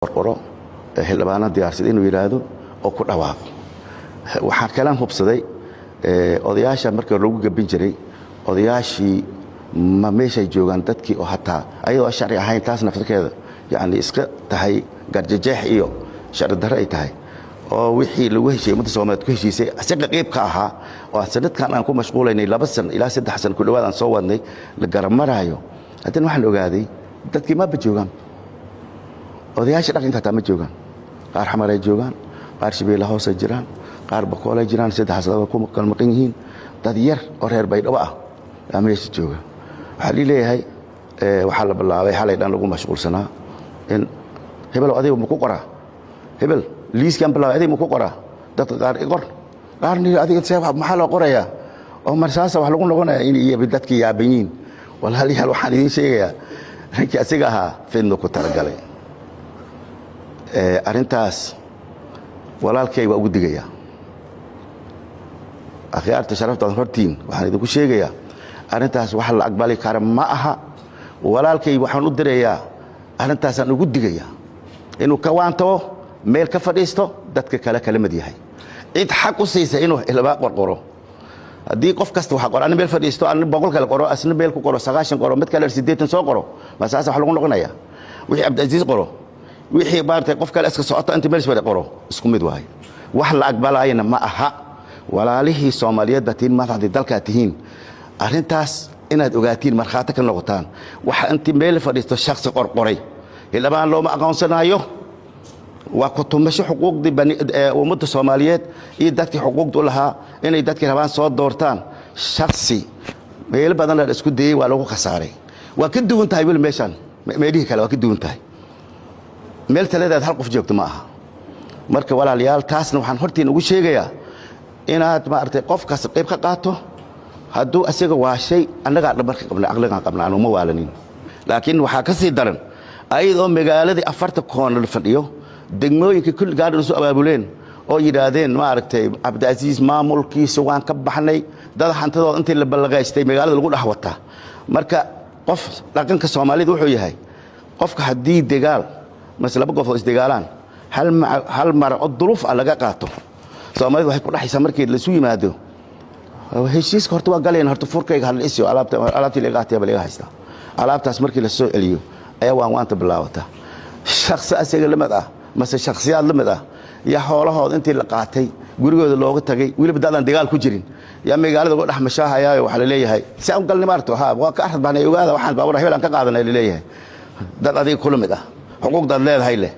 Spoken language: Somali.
Qorqoro xildhibaano diyaarsan inuu yidhaahdo oo ku dhawaaqo. Waxaa kalaan hubsaday odayaasha markii hore lagu gabin jiray, odayaashii ma meeshay joogaan dadkii oo hataa ayadoo sharci ahayn, taas naftarkeeda yacni iska tahay garjajeex iyo sharci darro ay tahay, oo wixii lagu heshiiyey ummadda Soomaaliyeed ku heshiisay isaga qayb ka ahaa, oo sanadkan aan ku mashquulaynay 2 san ilaa 3 san ku dhowaad aan soo wadnay la garamaraayo. Haddana waxaan ogaaday dadkii maba joogaan, odayaasha dhaqanka hataa ma joogaan. Qaar Xamaray joogaan, qaar Shabeelle Hoosay jiraan, qaar Bakoolay jiraan, 3 laba ku kala maqan yihiin. Dad yar oo reer Baydhabo ah aa meesha jooga. Waxaa lii leeyahay waxaa la bilaabay xalay dhan lagu mashquulsanaa in hebel adiga maku qoraa, hebel liiskaan bilaabay adiga maku qoraa. Dadka qaar i qor, qaarna adiga see maxaa loo qorayaa oo marsaasa wax lagu noqonaya in iyo dadkii yaaban yihiin. Walaalayaal, waxaan idiin sheegayaa ninkii asiga ahaa fidno ku talagalay. Arrintaas walaalkay waa ugu digayaa. Akhyaarta sharaftaad hortiin waxaan idinku sheegayaa arrintaas wax la aqbali kara ma aha. Walaalkay waxaan u dirayaa, arrintaasaan ugu digayaa inuu ka waantabo, meel ka fadhiisto, dadka kale kala mid yahay. Cid xaq u siisa inuu xildhibaan qorqoro, haddii qof kasta waxa qoro, ani meel fadhiisto, ani 100 kale qoro, asna meel ku qoro 90 qoro, mid kale 80 soo qoro, ma saasa wax lagu noqonaya? Wixii Cabdicaziiz qoro, wixii maaragtay qof kale iska socoto inta meel fadhi qoro, isku mid waaye. Wax la aqbalayana ma aha. Walaalihii Soomaaliyeed baa tihiin, madaxdii dalkaa tihiin. Arrintaas inaad ogaatiin, markhaati ka noqotaan. Waxa intii meel fadhiisto shakhsi qorqoray xildhibaan looma aqoonsanaayo. Waa ku tumasho xuquuqdii ummadda Soomaaliyeed iyo dadkii xuquuqda u lahaa inay dadkii rabaan soo doortaan. Shaksi meelo badan la isku dayey waa lagu khasaaray. Waa ka duwan tahay weli meeshaan meelihii kale, waa ka duwan tahay. Meel taladeed hal qof joogto ma aha. Marka walaalayaal, taasna waxaan hortiin ugu sheegayaa inaad maaragtay qof kasta qayb ka qaato. Hadduu asiga waashay, annagaa dhabarka qabna, aqligaan qabna, aanu ma waalanin. Laakiin waxaa ka sii daran ayadoo magaaladii afarta koona la fadhiyo, degmooyinka kulli gaadhan isu abaabuleen oo yidhaahdeen maaragtay Cabdicasiis maamulkiisa waan ka baxnay, dad hantidooda intii la ballaqaystay magaalada lagu dhex wataa. Marka qof dhaqanka Soomaalida wuxuu yahay, qofka haddii degaal mase laba qof oo isdegaalaan hal mar oo duluf ah laga qaato, Soomaalida waxay ku dhexaysaa markii laisu yimaado heshiiska horta waa galayna, horta furkayga hala isiyo, alaabta alaabtii laga qaatay baa laga haystaa. Alaabtaas markii la soo celiyo ayaa waan waanta bilaabata. Shakhsi asiga lamid ah mase shakhsiyaad la mid ah yaa xoolahooda intii la qaatay gurigooda looga tagay, weliba dadaan dagaal ku jirin, yaa magaalada uga dhex mashaahayaayo. Waxaa laleeyahay si aan galnay maarto ha waa ka arad baanay, ogaada waxaan baabuur hebel aan ka qaadanay laleeyahay. Dad adiga kula mid ah xuquuqdaad leedahay leh.